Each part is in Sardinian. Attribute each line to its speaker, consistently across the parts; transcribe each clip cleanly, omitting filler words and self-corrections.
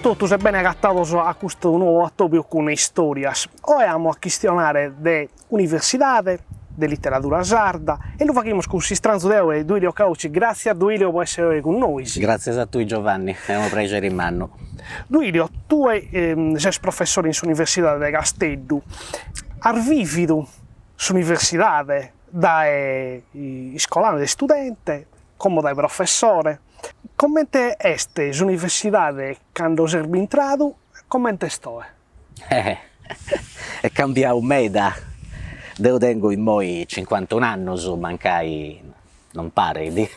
Speaker 1: totus e bene agatados a custu nou atòbiu cun Istòrias. Oe amus a chistionare de universidade, de literadura sarda e lu faghimus cun s'istranzu de oe, Duilio Caucci. Gràtzias Duilio pro èssere oe cun nois.
Speaker 2: Gràtzias a tui Giovanni, est unu prexeri mannu.
Speaker 1: Duilio, tue ses professore in s'Universidade de Casteddu, as vìvidu s'universidade dae iscolanu, dae istudente, como dae professore. Comente est s'universidade cando ses bintradu e comente est oe?
Speaker 2: Est cambiau meda, deu tengu immoi cincuantun'annus, mancai non parit,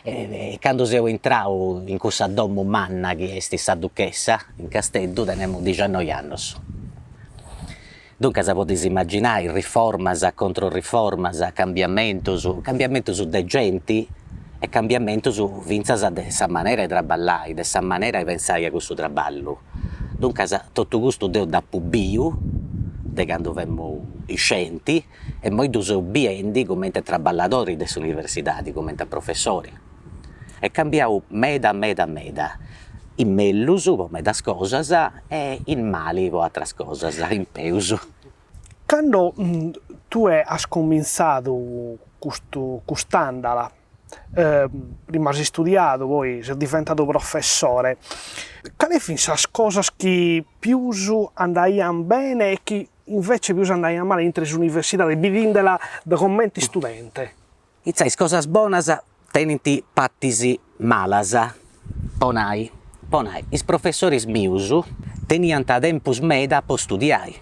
Speaker 2: e candu seu intrau in cussa domu manna chi est sa Duchessa in Casteddu tenemu dixiannoi annus. Duncas podis imaginai riformas, controriformas, cambiamentus, cambiamentus de genti e cambiamentus fintzas de sa manera 'e traballai, de sa manera 'e pensai a cussu traballu. Duncas totu custu deu dd'apu biu de candu femu iscienti e immoi ddu seu biendi cumenti a traballadori de s'universidadi, cumenti a professori. Est cambiau meda meda meda, in mellus po medas cosas e in mali po ateras cosas, in peus.
Speaker 1: Cando tue as comintzadu custu cust'andala, prima as istudiadu, poi ses diventadu professore, cale fin sas cosas chi pius andaian bene e chi invece pius andaian male intre s'universidade, bidindela comente istudente?
Speaker 2: Intzà is cosas bonas tenint partis malas, po nai, po nai, is professoris mius teniant tempus meda po studiai,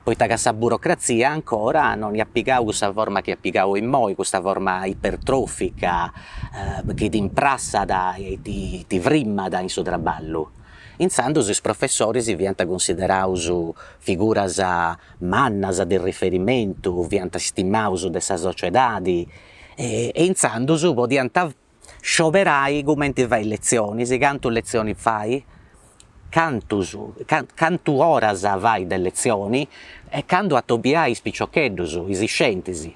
Speaker 2: poita ca sa burocratzia ancora non iat pigau cussa forma chi at pigau immoi, custa forma ipertrofica chi t'imprassat e ti ti frimmat in su traballu. Intzandus is professoris fiant cunsideraus figuras mannas de riferimentu, fiant stimaus de sa sociedadi e intzandus podiant scioberai cumenti fai letzionis, cantu letzionis fai, cantus cantu oras fai de letzioni e candu atobiai is piciocheddus, is iscientis.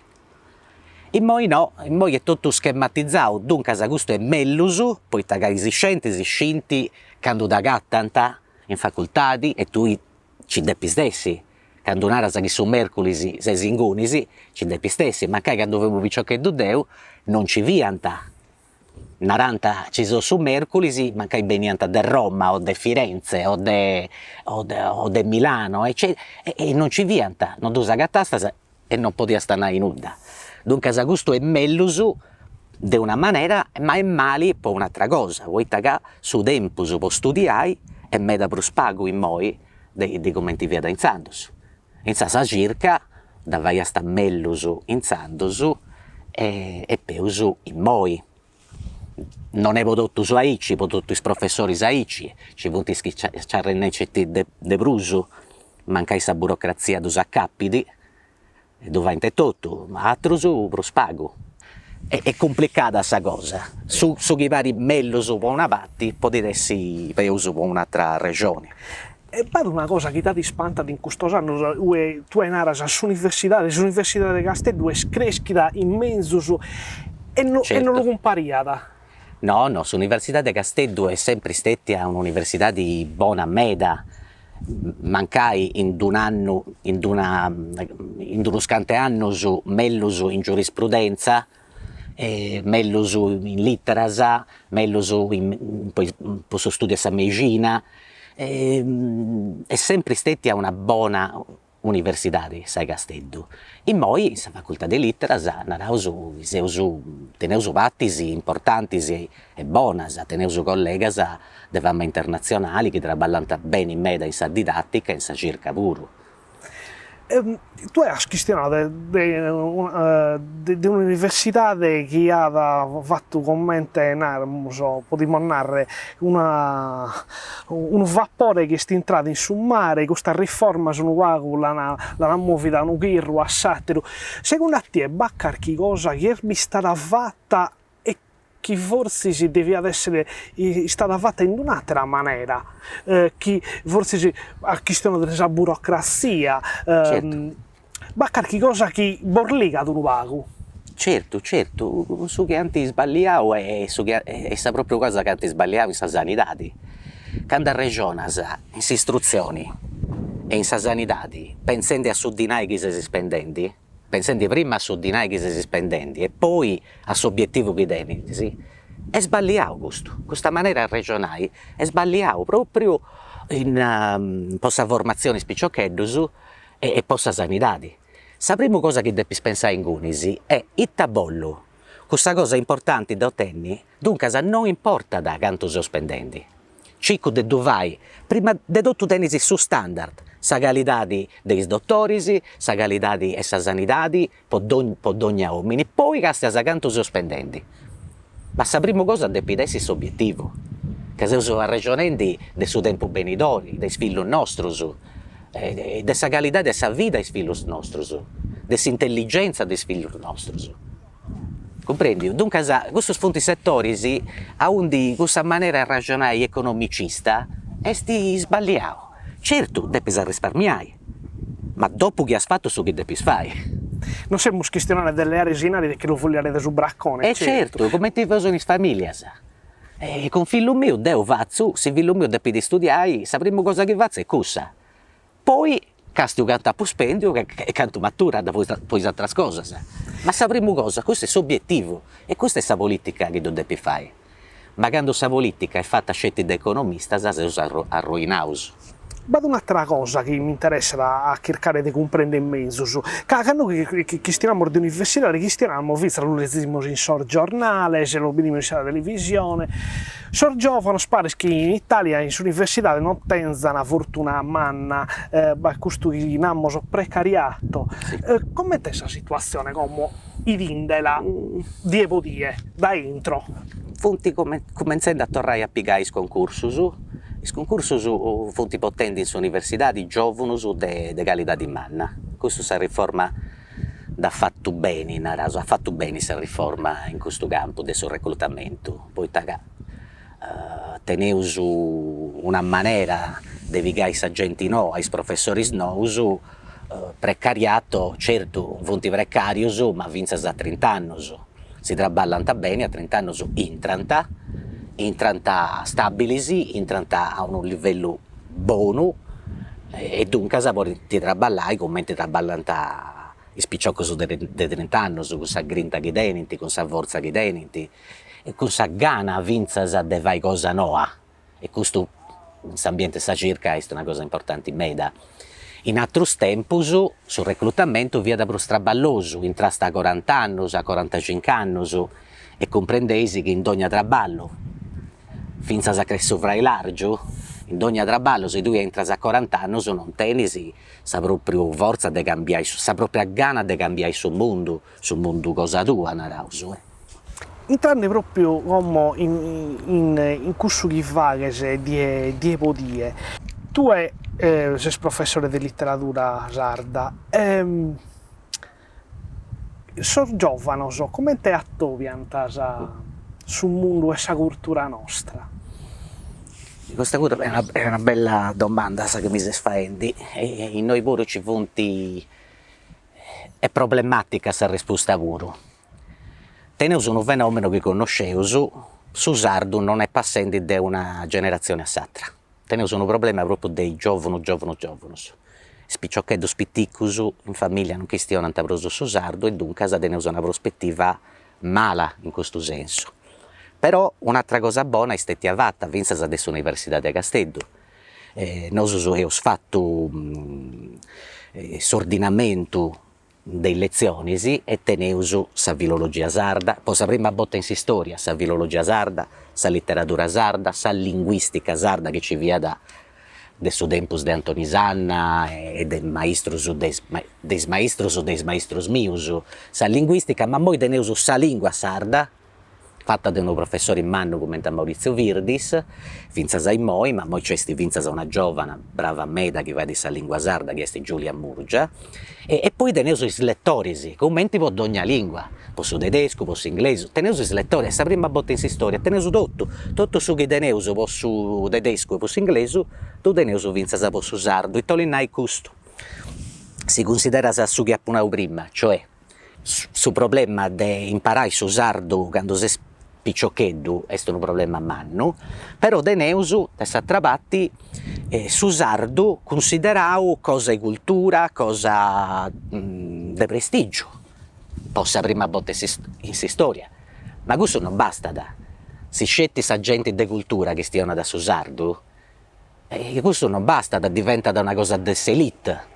Speaker 2: Immoi no, immoi est totu schematizau, duncas custu est mellus, poita ca is iscientis scint candu t'agatant in facultadi e tui nci depis essi, candu naras chi su merculis ses ingunis, nci depis essi, mancai candu femu piciocheddu deu non nci fiant, narant ci seu su merculis, mancai beniant de Roma o de Firenze o de o de Milano eccetera e non nci fiant, non ddus agatastas e non podiast nai nudda, duncas custu est mellus de una manera ma est mali po un'atra cosa, poita ca su tempus po studiai est meda prus pagu immoi de de cumenti fiat intzandus, intzà sa circa dda faiast mellus intzandus e peus immoi. Non est po totus aici, po totus is professoris aici, nci funt is chi nci arrennescint de prus, mancai sa burocratzia ddus acapit e ddu faint etotu, ma atrus prus pagu. Est cumplicada sa cosa, su su chi parit mellus po una parti podit essi peus po un'atra arrexoni.
Speaker 1: E b'at una cosa chi t'at ispantadu in custos annos, ue tue naras s'universidade, s'universidade de Casteddu est creschida in menzus e no e no lu cumpariat.
Speaker 2: No, no, s'universidade de Casteddu est sempri stetia un'universidadi bona meda, mancai in d'un'annu, in d'una, in d'unus cant'e annus mellus in giurisprudenza, mellus in literas, mellus in po su studiu 'e sa meixina, est sempri stetia una bona universidadi sa 'e Casteddu. Immoi in sa facultadi 'e literas naraus chi seus, teneus partis importantis e bonas, teneus collegas de fama internatzionali chi traballant beni meda in sa didattica e in sa circa puru.
Speaker 1: Tue as chistionadu de de un'universidade chi at fatu comente naramus, podimus narrer, una unu vapore chi est intradu in su mare, custas riformas unu pagu l'an l'an movida a unu chirru a s'ateru, segundu a tie b'at carchi cosa chi est bistada fata e chi fortzis deviat èssere istada fata in un'àtera manera, chi fortzis as chistionadu de sa burocratzia, b'at carchi cosa chi bos ligat unu pagu.
Speaker 2: Certu, certu, su chi ant isballiau est su chi est sa propriu cosa chi ant isballiau in sa sanidadi. Candu arrexonas in s'istrutzioni e in sa sanidadi pentzendi a su dinai chi ses ispendendi, pentzendi prima a su dinai chi ses ispendendi e poi a s'obietivu chi tenis, est sballiau custu, custa manera 'e arrexonai est sballiau propriu in po sa formatzioni 'e is piciocheddus e po sa sanidadi. Sa primu cosa chi depis pensai ingunis est ita bollu, custa cosa importanti de otenni, duncas no importat cantu seu spendendi, circu de ddu fai, prima de totu tenis su standard, sa calidadi de is dotoris, sa calidadi 'e sa sanidadi po po dogna omini, poi castias cantu seu spendendi. Ma sa primu cosa depit essi s'obietivu, ca seus arrexonendi de su tempus benidori, de is fillus nostrus, de sa calidadi 'e sa vida 'e is fillus nostrus, de s'intelligenza de is fillus nostrus. Cumprendiu? Duncas custus funt setoris aundi cussa manera 'e arraxonai economicista est sballiau. Certu depis arrisparmiai, ma dopu chi as fatu su chi depis fai.
Speaker 1: Non semus chistionende de leare s'inari e che lu fuliare de su bracone,
Speaker 2: E certu, cumenti faeus in is familias. E cun fillu miu deu fatzu, si fillu miu depit studiai, sa primu cosa chi fatzu est cussa. Poi càstiu cantu apu spendiu e cantu m'aturat po is ateras cosas. Ma sa primu cosa, custu est s'obietivu e custa est sa politica chi ddu depit fai. Ma candu sa politica est fata sceti de economistas seus arruinaus.
Speaker 1: B'at un'àtera cosa chi m'interessat a chircare de cumprender menzus, ca cando chistionamus de universidade chistionamus fintzas, lu lezimus in sos giornales, lu bidimus in sa televisione, sos giòvanos paret chi in Italia in s'universidade non tenzan fortuna manna, b'at custu chi namus precariato. Comente est sa situatzione como 'idindela die po die dae intro?
Speaker 2: Funt cumentzendi a torrai a pigai is concursus, is concursus funt potendi in s'universidadi giòvunus de calidadi manna, custu sa riforma dd'at fatu beni, naraus, at fatu beni sa riforma in custu campu de su reclutamentu, poita ca teneus una manera de pigai sa genti noa, is professoris nous, precariato, certu funt precarius ma fintzas a trint'annus, si traballant beni a trint'annus intrant, intrant stabilis, intrant a unu livellu bonu e duncas podint traballai cumenti traballant is piciocus de trint'annus, cun sa grinta chi tenint, cun sa fortza chi tenint e cun sa gana fintzas de fai cosa noa e custu in s'ambiente 'e sa circa est una cosa importanti meda. In atrus tempus su reclutamentu fiat prus traballosu, intrasta a corant'annus, a corantacinc'annus e cumprendeis chi in dogna traballu, fintzas a su frailargiu, in dogna traballu si tui intras a corant'annus non tenis sa propriu fortza de cambiai, sa propria gana de cambiai su mundu, su mundu cosa tua, naraus.
Speaker 1: Intrande propriu como in in cussu chi faghes die die po die, tue ses professore de literadura sarda, sos giovanos comente atobiant sa su mundu e sa curtura nostra?
Speaker 2: Custa puru est una bella domanda sa chi mi ses faendi, e innoi puru ci funt Est problematica sa respusta puru. Teneus unu fenomenu chi connosceus, su sardu non est passendi de una generatzioni a s'atra. Teneus unu problema propriu de is giovunus giovunus giovunus. Is piciocheddus piticus in familia non chistionant prus su sardu e duncas teneus una prospetiva mala in custu sensu. Però un'atra cosa bona est stetia fata fintzas de s'Universidadi de Casteddu Nosus eus fatu s'ordinamentu de is letzionis e teneus sa filologia sarda, po sa prima borta in s'istoria, sa filologia sarda, sa literadura sarda, sa linguistica sarda chi ci fiat de su tempus de Antoni Sanna e de is maistrus de is maistrus de is maistrus mius, sa linguistica, ma immoi teneus sa lingua sarda fata de unu professori mannu cumenti a Maurizio Virdis, fintzas a immoi, ma immoi nc'est fintzas una giovana brava meda chi fait sa lingua sarda chi est Giulia Murgia, e poi teneus is letoris, cumenti po dogna lingua, po su tedescu, po s'inglesu, teneus is letoris, est sa prima borta in s'istoria, teneus totu, totu su chi teneus po su tedescu e po s'inglesu ddu teneus fintzas po su sardu, ita 'olit nai custu? Si cunsideras su chi apu nau prima, cioè Su problema de imparai su sardu candu ses piciocheddu est unu problema mannu, però teneus de s'atra parti su sardu cunsiderau cosa 'e cultura, cosa de prestigiu, po sa prima borta in s'istoria, ma cussu non bastat, si sceti sa genti de cultura chistionat su sardu, cussu non bastat, diventat una cosa de s'elite,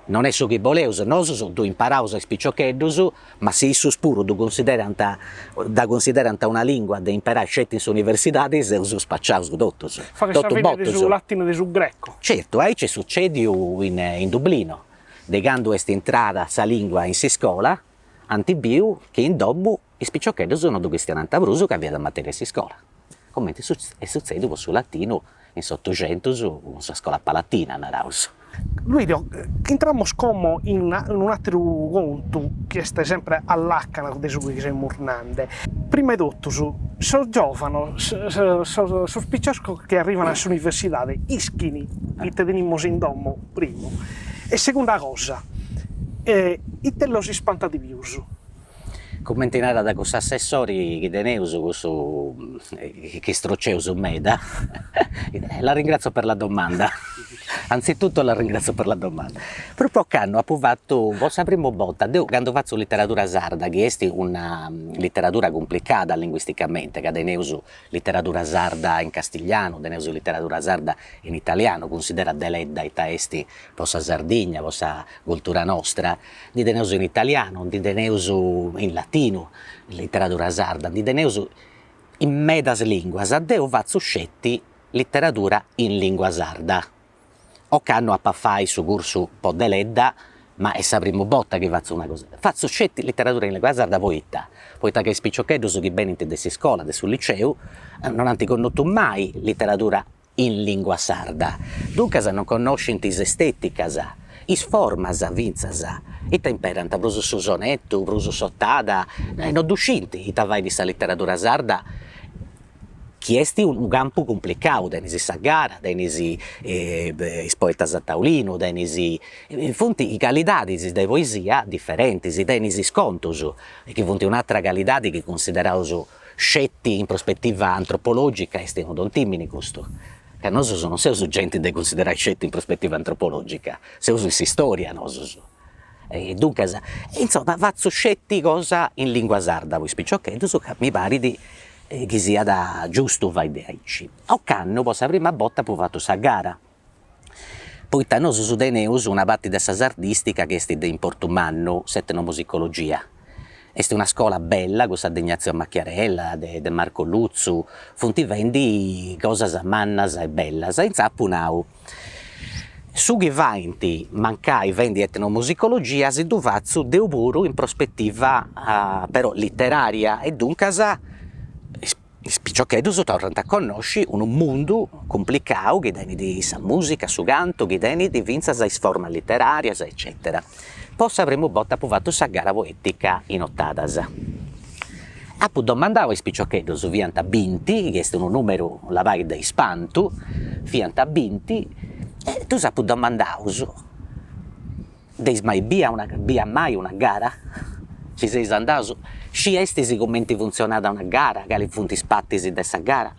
Speaker 2: non est su chi boleus, nosus ddu imparaus a is piciocheddus, ma si issus puru ddu cunsiderant dda cunsiderant una lingua de imperai sceti in s'universidadi seus spaciaus totus,
Speaker 1: Faghet sa fine de su latinu e de su greco.
Speaker 2: Certu, aici est sucediu in Dublino, de candu est intrada sa lingua in s'iscola, ant biu chi in domu is piciocheddus non ddu chistionant prus ca fiat materia in s'iscola, cumenti est sutzediu po su latinu in s'Otuxentus cun sa scola palatina, naraus.
Speaker 1: Duilio, intramus como in un'àteru contu chi est sempre a làcanas de su chi semus nande. Prima 'e totus, sos giòvanos, sos piciocos chi arrivan a s'universidade ischin ite tenimus in domo, primu, e segunda cosa, ite los ispantat de pius?
Speaker 2: Cumenti narat cuss'assessori chi teneus, cussu chi stroceus meda, la ringrazio per la domanda, anzitutto la ringrazio per la domanda. Propriu ocannu apu fatu po sa primu borta, deu candu fatzu literadura sarda, chi est una literadura cumplicada linguisticamente, ca teneus literadura sarda in castiglianu, teneus literadura sarda in italianu, cunsidera Deledda ita est po sa Sardigna, po sa cultura nostra, ndi teneus in italianu, ndi teneus in latinu, literadura sarda, ndi teneus in medas linguas, deu fatzu sceti literadura in lingua sarda. Ocannu apu a fai su cursu po Deledda, ma est sa primu borta chi fatzu una cosa, fatzu sceti literadura in lingua sarda poita? Poita ca is piciocheddus chi benint de s'iscola, de su liceu, non ant connotu mai literadura in lingua sarda, duncas non connoscint is esteticas, is formas fintzas, ita imperant prus su sonetu, prus s'otada, no ddu scint ita fait sa literadura sarda chi est unu campu cumplicau, tenis sa gara, tenis is poetas a taulinu, tenis, funt calidadis de poesia diferentis, tenis is contus, chi funt un'atera calidadi chi cunsideraus Sceti in prospetiva antropologica est unu tontìmini custu, ca nosus non seus genti de cunsiderai sceti in prospetiva antropologica, seus in s'istoria nosus. E duncas, insoma, fatzu sceti cosa in lingua sarda po is piciocheddus ca mi parit chi siat giustu fai diaici. Ocannu po sa prima borta apu fatu sa gara poita nosus teneus una parti de sa sardistica chi est de importu mannu, s'etnomusicologia. Est una scola bella cussa de Ignazio Macchiarella, de de Marco Lutzu, funt fendi cosas mannas e bellas e intzà apu nau, su chi faint mancai fendi etnomusicologia si ddu fatzu deu puru in prospetiva però literaria e duncas Is piciocheddus torrant a connosci unu mundu cumplicau chi tenit sa musica, su cantu, chi tenit fintzas is formas literarias eccetera. Po sa primu borta apu fatu sa gara poetica in otadas. Apu domandau a is piciocheddus, fiant binti, chi est unu numeru labai de ispantu, fiant binti, e ddus apu domandaus Dd'eis mai bia una bia mai una gara? Ci seis andaus? Sciestis cumenti funtzionat una gara, cali funt is partis de sa gara?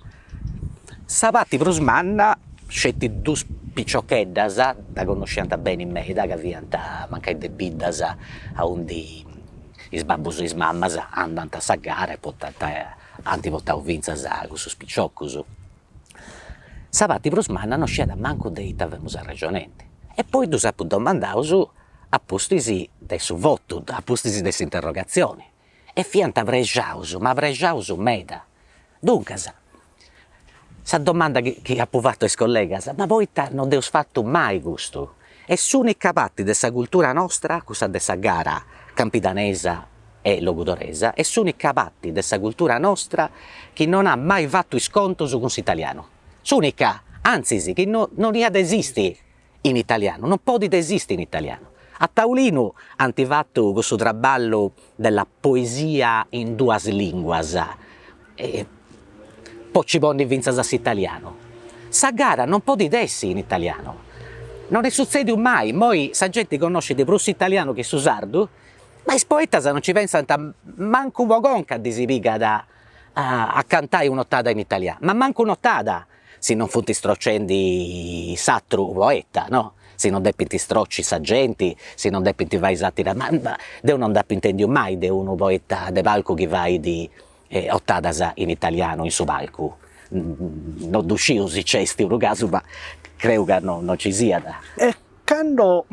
Speaker 2: Sa parti prus manna, sceti dus piciocheddas, dda connosciant beni meda ca fiant mancai de biddas aundi is babbus e is mamas andant a sa gara e portant ant portau fintzas cussus piciocus. Sa parti prus manna no sciiat mancu de ita femus arrexonendi. E poi ddus apu domandaus a pustis de su votu, a pustis de s'interrogatzioni, e fiant prexaus, ma prexaus meda. Duncas, sa domanda chi chi apu fatu a is collegas, ma poita no dd'eus fatu mai custu? Est s'unica parti de sa cultura nostra, cussa de sa gara campidanesa e logudoresa, est s'unica parti de sa cultura nostra chi non at mai fatu is contus cun s'italianu. S'unica, antzis, chi no non iat esisti in italianu, non podit esisti in italianu. A taulinu ant fatu cussu traballu della poesia in duas linguas, po ci ponni fintzas a s'italianu. Sa gara non podit essi in italianu, non est sutzediu mai, immoi sa genti connoscit prus s'italianu chi su sardu, ma is poetas non ci pensant mancu po conca ddis pigat. a cantai un'otada in italianu, ma mancu un'otada si non funt strocendi s'aturu poeta, no, si non depint stroci sa genti, si non depint fai s'atera, ma deu non nd'apu intendiu mai de unu poeta de palcu chi fait otadas in italianu in su palcu, no ddu sciu si nc'est unu casu ma creu ca no nci siat.
Speaker 1: E cando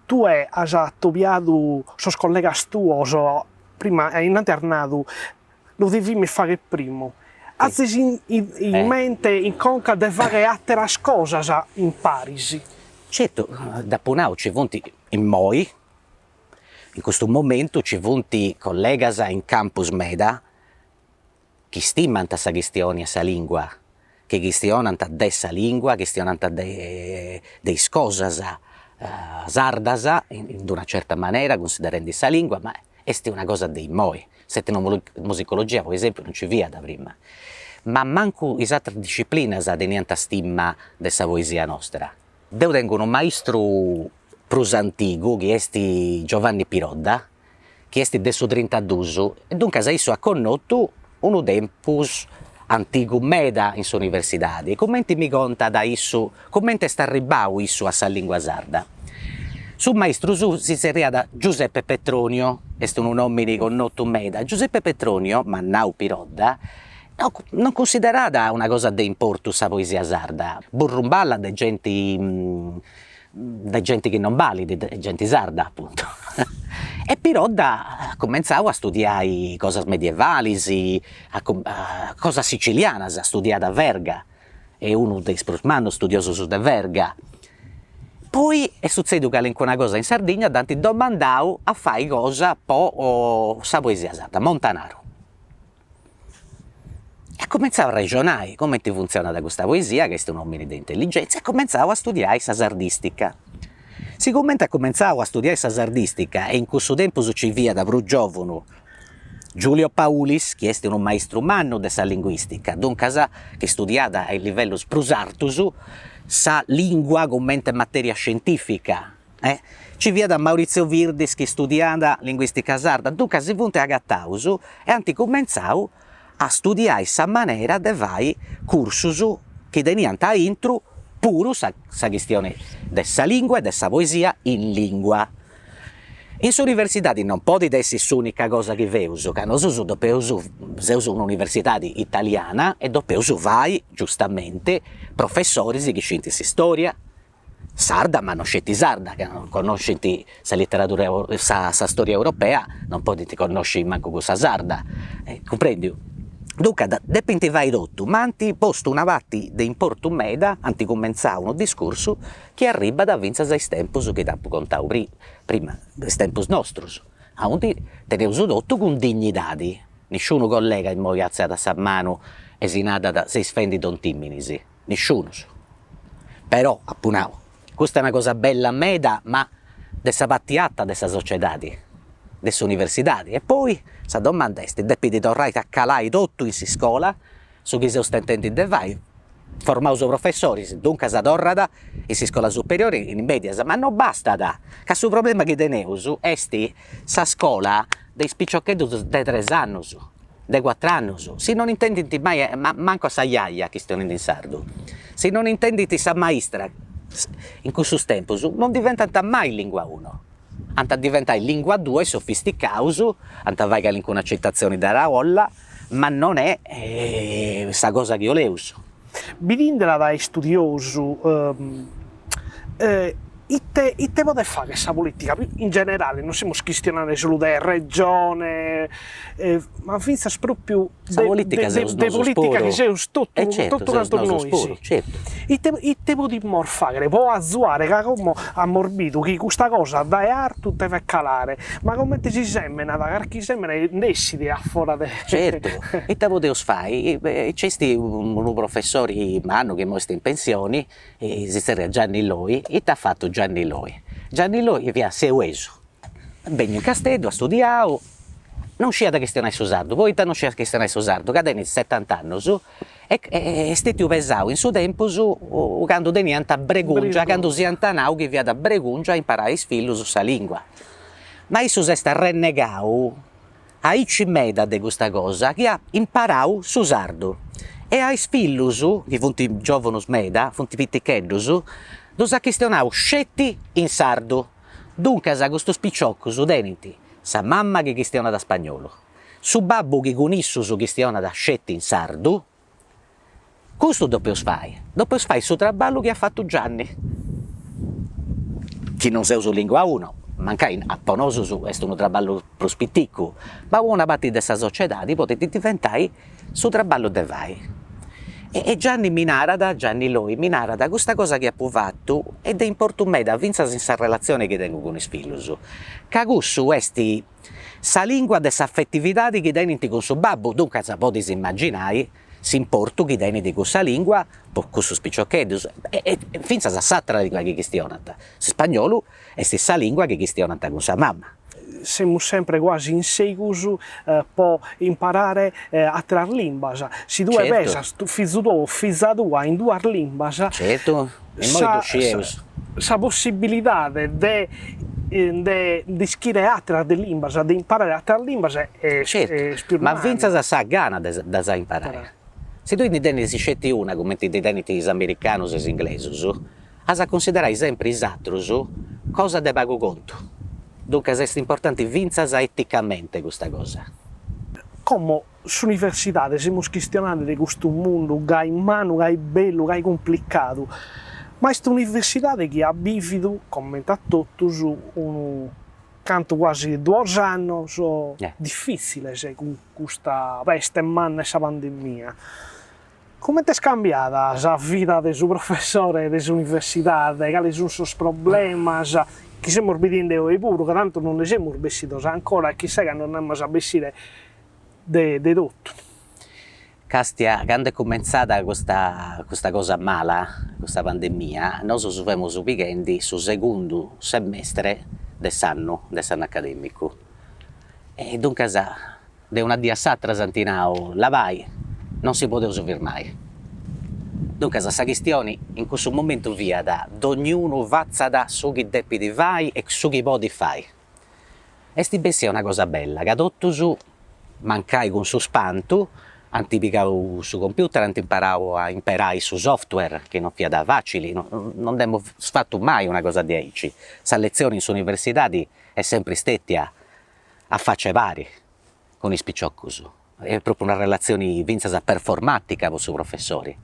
Speaker 1: tue as atobiadu sos collegas tuos, prima innanti as nadu Lu devimus fagher primu. Azis in mente, in conca de fagher àteras cosas in paris?
Speaker 2: Certu, dd'apu nau, nci funt immoi, in custu momentu nci funt collegas in campus meda chi stimant sa chistioni 'e sa lingua, chi chistionant de sa lingua, chistionant de de is cosas sardas in d'una certa manera cunsiderendi sa lingua, ma est una cosa de immoi, s'etnomusicologia po esempiu non nci fiat prima, ma mancu is ateras disciplinas teniant stima de sa poesia nostra. Deu tengu unu maistru prus antigu chi est Giovanni Pirodda, chi est de su trintadus, e duncas issu at connotu unu tempus antigu meda in s'universidadi, cumenti mi contat issu, cumenti est arribbau issu a sa lingua sarda. Su maistru suu si zerriat Giuseppe Petronio, est unu nomini connotu meda, Giuseppe Petronio, m'at nau Pirodda, non cunsiderat una cosa de importu sa poesia sarda, burrumballa de genti de genti chi non balit, de genti sarda apuntu. E Pirodda at cumentzau a studiai cosas medievalis, cosas sicilianas, studiat Verga, est unu de is prus mannus studiosus de Verga. Poi est sutzediu calincuna cosa in Sardigna, dd'ant domandau a fai cosa po sa poesia sarda, Montanaru. E at cumentzau a arrexonai cumenti funtzionat custa poesia, ca est un'omini de intelligentzia, e at cumentzau a studiai sa sardistica. Sigumenti at cumentzau a studiai sa sardistica e in cussu tempus nci fiat prus giovunu Giulio Paulis, chi est unu maistru mannu de sa linguistica, duncas chi studiat a is livellus prus artus sa lingua cumenti materia scientifica, Nci fiat Maurizio Virdis chi studiàt linguistica sarda, duncas si funt agataus e ant cumentzau a studiai sa manera de fai cursus chi teniant aintru puru sa sa chistioni de sa lingua e de sa poesia in lingua. In s'universidadi non podit essi s'unica cosa chi feus, ca nosus depeus, seus un'universidadi italiana e depeus fai, giustamenti, professoris chi scint s'istoria, sarda ma non sceti sarda, ca non connoscint sa literadura sa sa storia europea non podint connosci mancu cussa sarda, cumprendiu? Duncas depint fai totu, ma ant postu una parti de importu meda, ant cumentzau unu discursu chi arribat fintzas a is tempus chi t'apu contau prima, is tempus nostrus, aundi teneus totu cun dignidadi, nisciunu collega immoi artziat sa manu e si narat seis fendi tontiminis Nisciunus. Però, apu nau, custa est una cosa bella meda, ma de sa parti arta de sa sociedadi, de s'universidadi. E poi sa domanda est, depit torrai a calai totu in s'iscola su chi seus tentendi de fai, formaus professoris, duncas torrat in s'iscola superiori, in is medias, ma no bastat, ca su problema chi teneus est sa scola de is piciocheddus de tres annus de cuatr'annus, si non intendint mai mancu a sa jaja chistionendi in sardu, si non intendint sa maistra in cussus tempus non diventant mai lingua uno, ant a diventai lingua due sofisticaus, ant a fai calincuna citazioni de Araolla, ma non est sa cosa chi 'oleus.
Speaker 1: Bidindela dae istudiosu Ite ite podet fagher sa politica in generale, non semus chistionende solu de regione, ma fintzas propriu
Speaker 2: de politica
Speaker 1: de politica chi seus totu totu cantos nois. Ite ite podimus fagher po azuare, ca como amus bidu chi custa cosa dae artu devet calare, ma comente si semenat carchi semene nd'essit a fora de.
Speaker 2: Certu, ite podeus fai, nc'est unu professori mannu chi imoi est in pensioni E si zerriat Gianni Loi, ita at fatu Gianni Loi? Gianni Loi fiat seuesu, benniu in Casteddu, at studiau, non sciat chistionai su sardu, poita non sciat chistionai su sardu? Ca tenit setant'annus e est stetiu pesau in su tempus candu teniant bregungia, candu s'iant nau chi fiat bregungia a imparai a is fillus sa lingua, ma issu s'est arrennegau. aici meda de custa cosa chi at imparau su sardu e a is fillus, chi funt giovunus meda, funt piticheddus, ddus at chistionau sceti in sardu. Duncas custus piciocus tenint sa mamma chi chistionat spagnolu, su babbu chi cun issus chistionat sceti in sardu, Custu depeus fai, depeus fai su traballu chi at fatu Gianni, chi non seus lingua uno, mancai po nosus est unu traballu prus piticu, ma po una parti de sa sociedadi podit diventai su traballu de fai. E Gianni mi narat, Gianni Loi, mi narat, custa cosa chi apu fatu est de importu meda fintzas in sa relatzioni chi tengu cun is fillus, ca cussu est Sa lingua de s'afetividadi chi tenint cun su babbu, duncas podis imaginai s'importu chi tenit cussa lingua po cussus piciocheddus e fintzas a s'atera lingua chi chistionant, s'ispagnolu est sa lingua chi chistionant cun sa mamma.
Speaker 1: Semus sempre quasi in segus po imparare ateras limbas, si tue pesas fizu tou o fiza tua in duas limbas,
Speaker 2: Certu, immoi ddu scieus.
Speaker 1: Sa possibilidade de de ischire àteras de limbas, de imparare àteras limbas est
Speaker 2: prus manna. Ma fintzas sa gana de ddas imparai. Si tui ndi tenis sceti una, cumenti ndi tenint is americanus e is inglesus, as a cunsiderai sempri is atrus cosa de pagu contu. Duncas est importanti fintzas eticamente custa cosa.
Speaker 1: Como S'universidade, semus chistionande de custu mundu gai mannu, gai bellu, gai cumplicadu, ma est un'universidade chi at bìvidu, comente a totus, unu cantu cuasi duos annos difìtziles cun custa peste manna 'e sa pandemia. Comente est cambiada sa vida de su professore de s'universidade, cales sunt sos problemas chi semus bidende oe puru, ca tantu non nde semus bessidos ancora e chissai cando nd'amus a bessire de de totu.
Speaker 2: Castia, cando est cumentzada custa custa cosa mala, custa pandemia, nosus femus pighendi su segundu semestre de s'annu, de s'annu academicu, e duncas De una dì a s'atra s'ant nau, labai, non si podeus firmai. Duncas sa chistioni in cussu momentu fiat, dognunu fatzat su chi depit fai e su chi podit fai. Est bessia una cosa bella, ca totus, mancai cun su spantu, ant pigau su computer, ant imparau a imperai su software, chi non fiat facili, non nd'emus fatu mai una cosa diaici. Sa letzioni in s'universidadi est sempri stetia a fac'e pari cun is piciocus, est propriu una relatzioni fintzas performatica po su professori,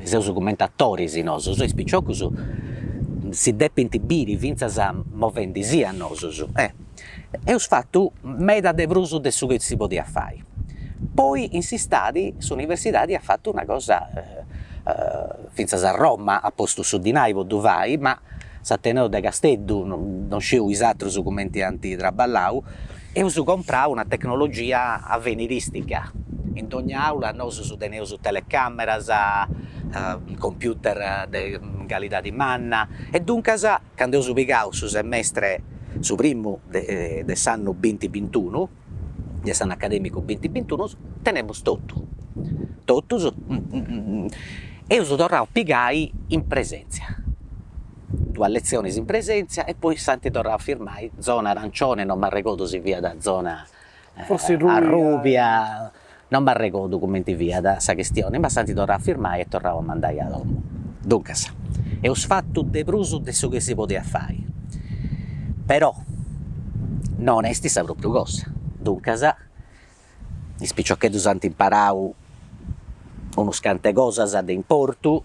Speaker 2: seus cumenti atoris nosus e is piciocus si depint biri fintzas movendisì a nosus, eus fatu meda de prus de su chi si podiat fai. Poi in s'istadi s'universidadi at fatu una cosa, fintzas a Roma at postu su dinai po ddu fai, ma s'Ateneu de Casteddu, non sciu is atrus cumenti ant traballau, eus comprau una tecnologia aveniristica, in dogna aula nosus teneus telecameras, computer de calidadi manna e duncas candu eus pigau su semestre, su primu de s'annu binti bintunu, de s'annu academicu binti bintunu, tenemus totu, totus, eus torrau a pigai in presenzia, duas letzionis in presenzia e poi s'ant torrau a firmai, zona arancione, non m'arregodu si fiat zona arrubia, non m'arregodu cumenti fiat sa chistioni, ma s'ant torrau a firmai e torrau a mandai a domu. Duncas, eus fatu de prus de su chi si podiat fai, però non est sa propriu cosa, duncas is piciocheddus ant imparau unus cant'e cosas de importu,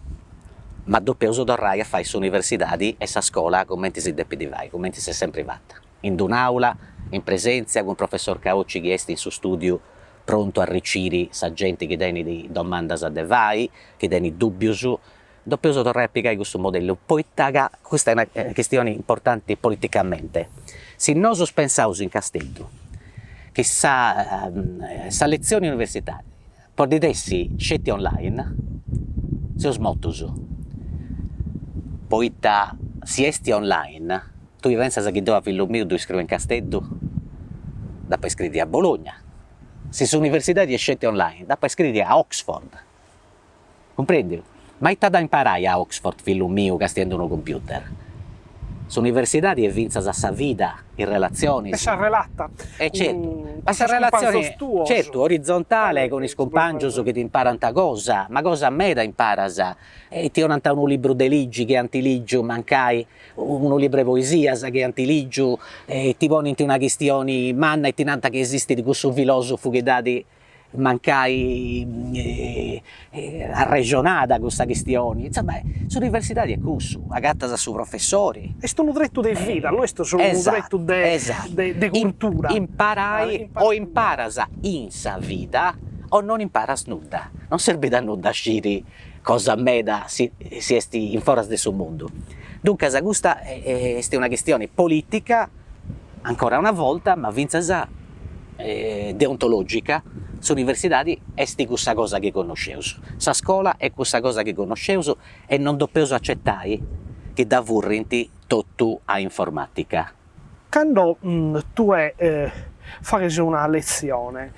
Speaker 2: ma depeus torrai a fai s'universidadi e sa scola cumenti si depit fai, cumenti s'est sempri fata, in d'un'aula, in presenzia, cun professor Caocci chi est in su studiu prontu a arriciri sa genti chi tenit domandas de fai, chi tenit dubbius, depeus torrai a pigai custu modellu, poita ca custa est una chistioni importanti politicamente, si nosus pensaus in Casteddu chi sa sa letzioni universitaria podit essi sceti online, seus mortus, poita si est online Tui pensas chi deu a fillu miu ddu iscriu in Casteddu? Dd'apu a iscriri a Bologna. Si s'universidadi est sceti online, dd'apu a iscriri a Oxford. Cumprendiu? Ma ita at a imparai a Oxford fillu miu castiendi unu computer? S'universidadi est fintzas sa vida, is relatzionis.
Speaker 1: E sa relata
Speaker 2: E certu, ma sa relatzioni, certu, orizontale cun is cumpangius chi ti imparant cosa, ma cosa meda imparas, e ti 'onant unu libru de ligi chi ant ligiu mancai, unu libru 'e poesias chi ant ligiu, e ti ponint una chistioni manna e ti nant chi esistit cussu filosofu chi dd'at mancai arrexonada custa chistioni, insoma s'universidadi est cussu, agatas a su professori.
Speaker 1: Est unu tretu de vida, no est solu unu tretu de de cultura.
Speaker 2: Imparai, o imparas in sa vida o non imparas nudda, non serbit a nudda sciri cosa meda si si est in foras de su mundu. Duncas custa est una chistioni politica Ancora una volta, ma fintzas deontologica, s'universidadi est cussa cosa chi connosceus, sa scola est cussa cosa chi connosceus e non depeus acetai chi dda furrint totu a informatica.
Speaker 1: Cando tue faghes una letzione,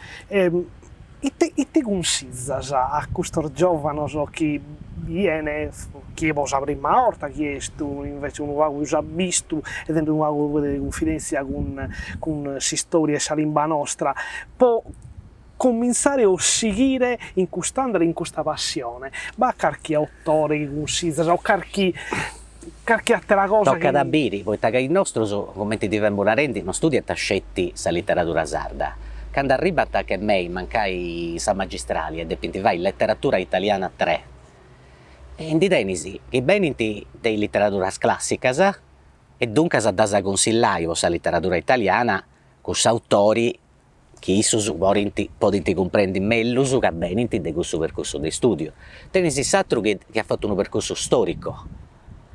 Speaker 1: Ite ite cunsizas a custos giòvanos chi bien, chie po sa prima 'orta, chie est invece unu pagu prus abbistu e tenit unu pagu de cunfidèntzia cun cun s'istòria e sa limba nostra, po comintzare o sighire in cust'andera, in custa passione? B'at carchi autore chi cunsizas o carchi carchi àtera cosa chi.
Speaker 2: Tocat a biri, poita ca is nostrus, cumenti ti femu narendi, non studiant sceti sa literadura sarda. Candu arribant che mei, mancai in sa magistrali e depint fai letteratura italiana tre, e ndi tenis chi benint de is literaduras classicas e duncas ddas cunsillai po sa literadura italiana cuss'autori chi issus podint podint cumprendi mellus ca benint de cussu percursu de istudiu. Tenis s'aturu chi chi at fatu unu percursu storico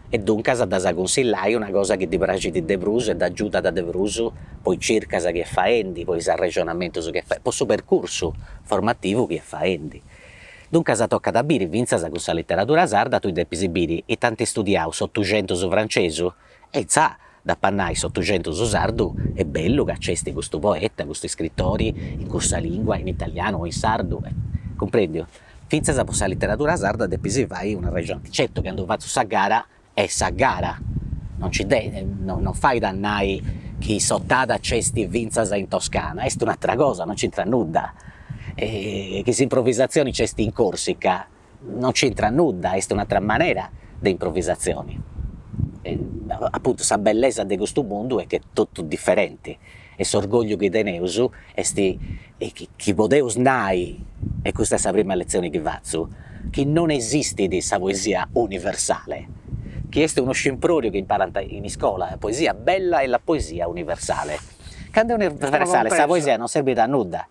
Speaker 2: e duncas dd'as a cunsillai una cosa chi ddi praxit de prus e dd'agiudat de prus po is circas chi est faendi, po is arrexonamentus chi est faendi, po su percursu formativu chi est faendi. Duncas tocat a biri, fintzas cun sa literadura sarda tui depis biri ita ant istudiau s'otuxentus francesu E intzà, dd'apu a nai, s'otuxentus sardu est bellu ca nc'est custu poeta, custu iscritori in cussa lingua, in italianu o in sardu, cumprendiu? Fintzas po sa literadura sarda depis fai un'arrexonamentu, certu candu fatzu sa gara est sa gara, non nci non fait a nai chi s'otada nc'est fintzas in Toscana, est un'atera cosa, non nc'intrat nudda, chi s'improvisatzioni nc'est in Corsica Non nc'intrat nudda, est un'atra manera de improvisatzioni. Apuntu sa bellesa de custu mundu est chi est totu diferenti e s'orgogliu chi teneus est chi podeus nai, e custa est sa prima letzioni chi fatzu, chi non esistit sa poesia universale, chi est unu scimproriu chi imparant in iscola, la poesia bella e la poesia universale. Candu est universale sa poesia non serbit a nudda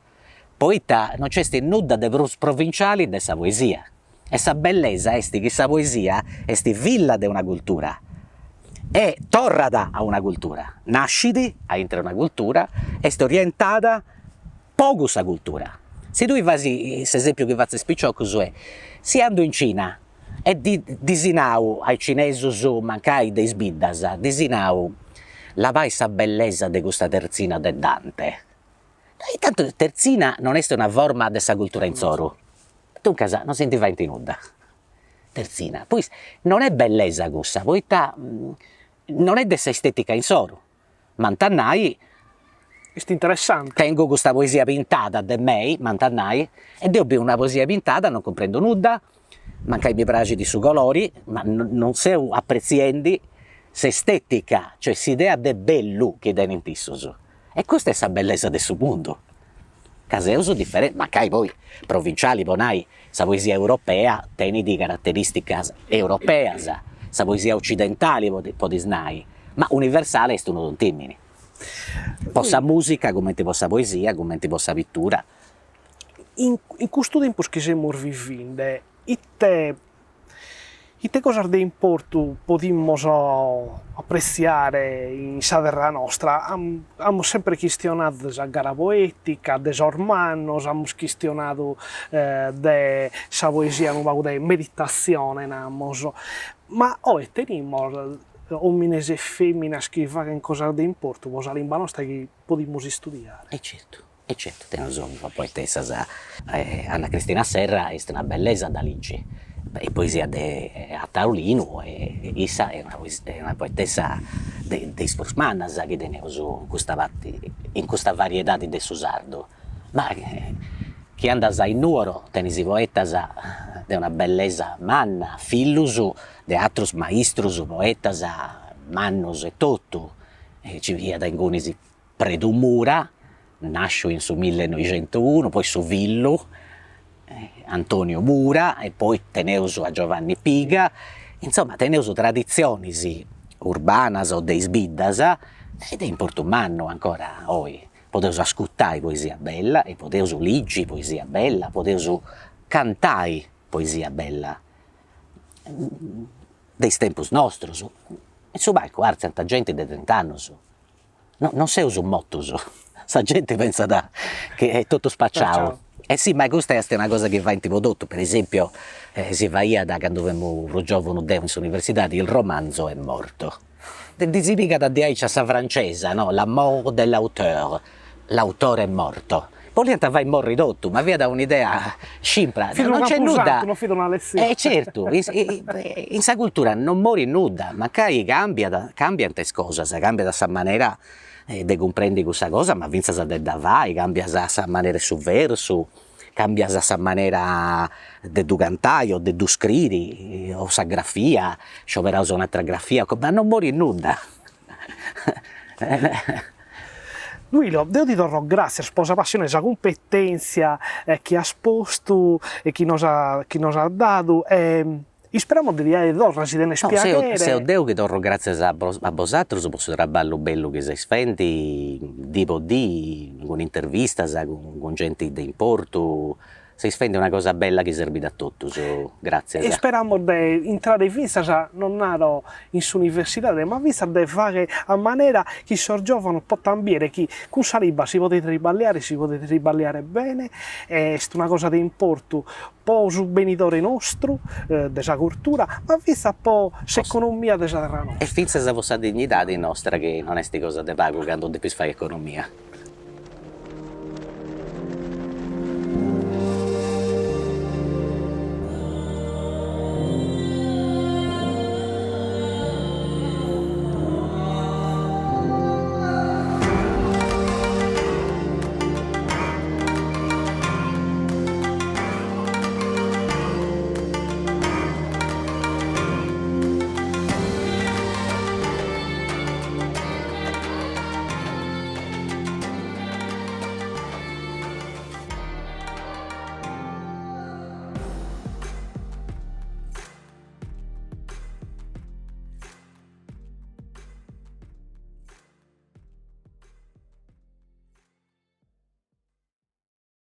Speaker 2: Poita no nc'est nudda de prus provinciali de sa poesia. E sa bellesa est chi sa poesia est filla de una cultura e torrat a una cultura, nascit a intre una cultura, est orientada po cussa cultura. Si tui fais s'esempiu chi fatzu a is piciocus est, si andu in Cina e ddis nau a is cinesus mancai de is biddas, ddis nau, labai sa bellesa de custa tertzina de Dante Intantu tertzina non est una forma de sa cultura insoru, duncas non si ndi faint nudda, tertzina, poi non est bellesa cussa, poita non est de s'estetica insoru, m'ant a nai
Speaker 1: Est interessanti.
Speaker 2: Tengu custa poesia pintada de mei, m'ant a nai, e deu biu una poesia pintada, non cumprendu nudda, mancai mi praxit su colori, ma non seu apretziendi s'estetica, cioè s'idea de bellu chi tenint issus. E custa est sa bellesa de su mundu, ca seus diferentis, mancai poi provinciali po nai, sa poesia europea tenit carateristicas europeas, sa poesia occidentali podis nai, ma universale est unu tontìmini, po sa musica cumenti po sa poesia, cumenti po sa pittura.
Speaker 1: In custu tempus chi semus vivinde ite Ite cosas de importu podimus apretziare in sa terra nostra? Amus semper chistionadu de sa gara poètica, de sos mannos, amus chistionadu de sa poesia unu pagu de meditatzione, namus, ma oe tenimus òmines e fèminas chi faghent cosas de importu pro sa limba nostra chi podimus istudiare.
Speaker 2: E certu E certu, teneus poetessas, Anna Cristina Serra est una bellesa a dda ligi. Est poesia de a taulinu e issa est una est una poetessa de de is prus mannas chi teneus in custa parti, in custa variedadi de su sardu. Ma chi andas in Nuoro tenis poetas de una bellesa manna, fillus de atrus maistrus poetas mannus e totu, nci fiat ingunis Predu Mura, nasciu in su millenoixentuunu, poi su fillu Antonio Mura e poi teneus a Giovanni Piga, insoma teneus traditzionis urbanas o de is biddas e de importu mannu ancora oi, podeus ascurtai poesia bella e podeus ligi poesia bella, podeus cantai poesia bella de is tempus nostrus, in su palcu artziant genti de trint'annus No, non seus motus, sa genti pensat chi est totu spaciau, e sì, ma custa est una cosa chi faint po totu, per esempio si faiat candu femu prus giovunu deu in s'universidadi, il romanzo è morto, ddi si pigat diaici a sa francesa no, la mort dell'auteur, l'autore è morto, boliant fai morri totu, ma fiat un'idea scimpra, non nc'est nudda,
Speaker 1: non fiat una lezione,
Speaker 2: e certu, in sa cultura non morit nudda, mancai cambiat, cambiant is cosas, cambiat sa manera de cumprendi cussa cosa, ma finzas de dda fai, cambiat sa manera 'e su versu, cambiat sa manera de ddu cantai o de ddu scriri, o sa grafia, scioberaus un'atera grafia, ma non morit nudda
Speaker 1: Duilio, deo ti torro gràtzias po sa passione, sa cumpetèntzia chi as postu e chi nos chi nos as dadu e isperamos de ti 'ier torra si tenes piaghere.
Speaker 2: Seu deu chi torro gràtzias a a bosatrus po su traballu bellu chi seis fendi dì po dì cun intervistas, cun genti de importu Seis fendi una cosa bella chi serbit a totus, gràtzias.
Speaker 1: Isperamos de intrare fintzas, non naro in s'universidade, ma fintzas de fagher a manera chi sos giòvanos potan biere chi cun sa limba si podet triballiare, si podet triballiare bene, e est una cosa de importu po su benidore nostru de sa cultura, ma fintzas po s'economia de sa terra nostra.
Speaker 2: E fintzas po sa dignidadi nostra chi non est cosa de pagu candu depis fai economia.